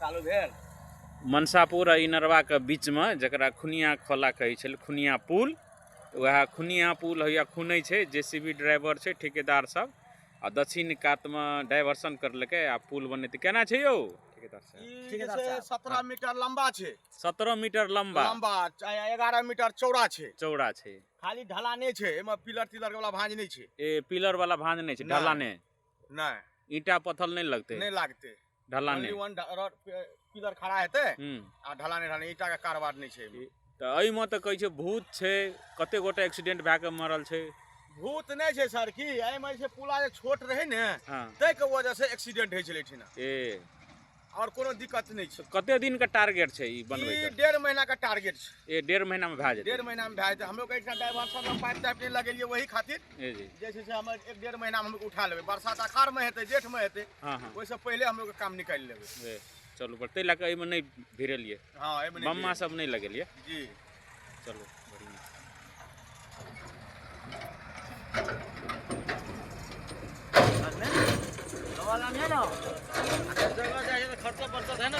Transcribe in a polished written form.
चालू भेल। मनसापुर आ इनरवाके बीचमे जकरा खुनिया खोला कहै छलै, खुनिया पुल, वएह खुनिया पुल हैया खुनै छै। जेसीबी ड्राइवर छै, ठेकेदार सब आ दक्षिण कातमे डाइवर्सन करलकै आ पुल बनेतै। केना छै यौ ठेकेदार साहब? ई जे छै 17 मीटर लंबा छै। 17 मीटर लंबा। लंबा, 11 मीटर चौड़ा छै। चौड़ा छै। खाली ढलाने छै, एहिमे पिलर तिलर वाला भांज नहि छै। ए पिलर वाला भांज नहि छै? नहि। ढलाने। नहि। ईंटा पत्थर नहि लगतै? नहि लागतै। ढलाने। ओनली वन रॉड पिलर खड़ा हेतै आ ढलाने ढलाने, ईंटा के कारबार नहि छै एहिमे। तऽ एहिमे तऽ कहै छै भूत छै, कते गोटे एक्सीडेंट भए कऽ मरल छै। भूत नहि छै सर, की एहिमे जे छै पुला जे छोट रहै ने, ताहिके वजह से एक्सीडेंट होइ छलै एहिठिना। ए आओर कोनो दिक्कत नहि छै। कते दिन के टारगेट छै ई बनबै ई के? 1.5 महीना के टारगेट छै। ए 1.5 महीना में भए जेतै? 1.5 महीना में भए जेतै। हमलोग एहिठिना डाइवर्सन में पाइप ताइप नहि लगेलियै ओही खातिर। ए जी। जे छै से हम 1-1.5 महीना में हम उठा लेबै। बरसात अखाड़ में हेतै, जेठ में हेतै। हँ हँ ओहिसँ पहिले हम लोग काम निकालि लेबै। ए, चलू, पर ताहि लए कऽ एहिमे नहि भिड़ेलियै? हँ, एहिमे नहि। बम्मा सब नहि लगेलियै? जी। चलू, बढ़िआँ। जगह जाइ छै तऽ खर्चा बरचा है ने।